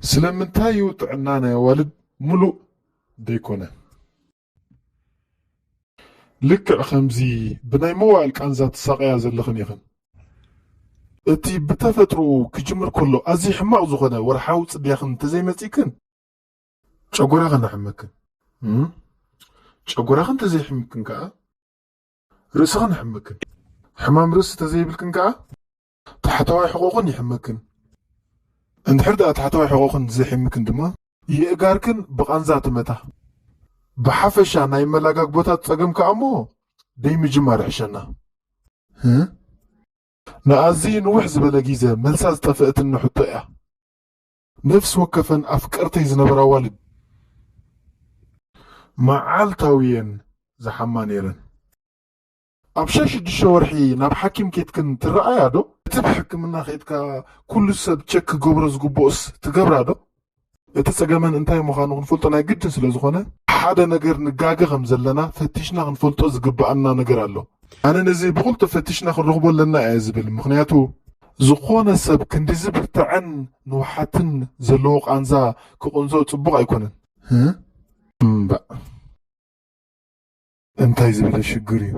ስለምንታይ እዩ ጥዕና ናይ ኣዋልድ ምሉእ ዘይኮነ? ልክዕ ከምዚ ብናይ መዋእል ቃንዛ ትሳቐያ ዘለኽን ኢኽን። እቲ ብተፈጥሮኡ ክጅምር ከሎ ኣዝዩ ሕማቕ ዝኾነ ወርሓዊ ጽድያኽን እንተዘይመጺእክን፣ ጨጎራኽን ኣሕመክን። እም? ጨጎራኽን እንተዘይሕምክን ከኣ፣ ርእስኽን ይሕመክን። ሕማም ርእሲ ተዘይብልክን ከኣ፣ ታሕተዋይ ሕቖኽን ይሕመክን። እንድሕር ደኣ ታሕተዋይ ሕቖኽን ዘይሕምክን ድማ፣ የእጋርክን ብቓንዛ ትመታ። ብሓፈሻ ናይ መላጋግቦታት ጸገም ከኣ እሞ ደይ ምጅማር ይሕሸና። ህ? ንኣዝዩ ንውሕ ዝበለ ግዜ መልሳ ዝጠፍአትኒ ሕቶ እያ። ነፍሲ ወከፈን ኣፍቀርተይ ዝነበራ ኣዋልድ መዓልታዊ እየን ዝሓማ ነይረን። ኣብ ሻሽ ሽዱሽተ ወርሒ ናብ ሓኪም ኬድክን ትረኣያ ዶ? እቲ ብሕክምና ኬድካ ኩሉ ሰብ ቸክ ክገብሮ ዝግብኦስ ትገብራ ዶ? እቲ ጸገመን እንታይ ምዃኑ ክንፈልጦ ናይ ግድን ስለ ዝኾነ፣ ሓደ ነገር ንጋገ ከም ዘለና ፈቲሽና ክንፈልጦ ዝግብኣና ነገር ኣሎ። ኣነ ነዚ ብቕልጡፍ ፈቲሽና ክንረኽቦ ኣለና እየ ዝብል። ምኽንያቱ፣ ዝኾነ ሰብ ክንዲዚ ብርትዐን ንውሓትን ዘለዎ ቃንዛ ክቕንዞ ጽቡቕ ኣይኮነን። እ? እምባእ። እንታይ ዝበለ ሽግር እዩ?